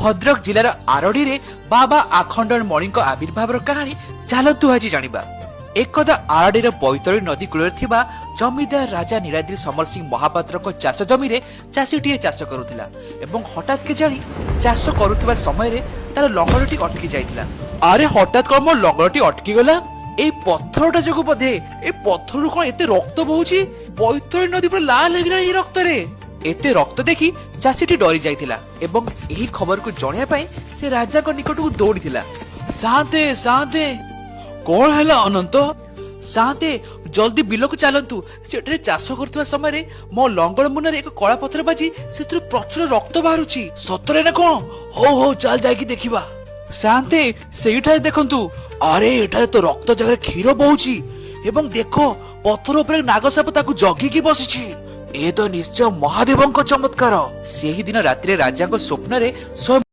ଭଦ୍ରକ ଜିଲ୍ଲାର ଆରଡିରେ ବାବା ଆଖଣ୍ଡଳମଣିଙ୍କ ଆବିର୍ଭାବର କାହାଣୀ ଚାଲନ୍ତୁ ଆଜି ଜାଣିବା। ଏକଦା ଆରଡିର ବୈତରଣୀ ନଦୀ କୂଳରେ ଥିବା ଜମିଦାର ରାଜା ନୀଳାଦ୍ରି ସମର ସିଂ ମହାପାତ୍ରଙ୍କ ଚାଷ ଜମିରେ ଚାଷୀଟିଏ ଚାଷ କରୁଥିଲା ଏବଂ ହଠାତ୍ କେଜାଣି ଚାଷ କରୁଥିବା ସମୟରେ ତାର ଲଙ୍ଗଳଟି ଅଟକି ଯାଇଥିଲା। ଆରେ, ହଠାତ୍ କଣ ମୋ ଲଙ୍ଗଳଟି ଅଟକି ଗଲା? ଏଇ ପଥରଟା ଯୋଗୁ ବୋଧେ। ଏ ପଥରରୁ କଣ ଏତେ ରକ୍ତ ବହୁଛି? ବୈତରଣୀ ନଦୀ ପୁରା ଲାଲ ହେଇଗଲାଣି ଏଇ ରକ୍ତରେ। ଏତେ ରକ୍ତ ଦେଖି ଚାଷୀଟି ଡରି ଯାଇଥିଲା ଏବଂ ଏହି ଖବରକୁ ଜଣାଇବା ପାଇଁ ସେ ରାଜାଙ୍କ ନିକଟକୁ ଦୌଡ଼ିଥିଲା। ସାନ୍ତେ, ସାନ୍ତେ! କଣ ହେଲା ଅନନ୍ତ? ସାନ୍ତେ, ଜଲ୍ଦି ବିଲକୁ ଚାଲନ୍ତୁ। ସେଠାରେ ଚାଷ କରୁଥିବା ସମୟରେ ମୋ ଲଙ୍ଗଳ ମୁନରେ ଏକ କଳା ପଥର ବାଜି ସେଥିରୁ ପ୍ରଚୁର ରକ୍ତ ବାହାରୁଛି। ସତରେ ନା କଣ? ହଉ ହଉ, ଚାଲ ଯାଇକି ଦେଖିବା। ସାନ୍ତେ, ସେଇଠାରେ ଦେଖନ୍ତୁ। ଆରେ, ଏଠାରେ ତ ରକ୍ତ ଜାଗାରେ କ୍ଷୀର ବହୁଛି ଏବଂ ଦେଖ, ପଥର ଉପରେ ନାଗସାପ ତାକୁ ଜଗିକି ବସିଛି। ଏ ତ ନିଶ୍ଚୟ ମହାଦେବଙ୍କ ଚମତ୍କାର। ସେହିଦିନ ରାତିରେ ରାଜାଙ୍କ ସ୍ୱପ୍ନରେ ସ୍ୱୟଂ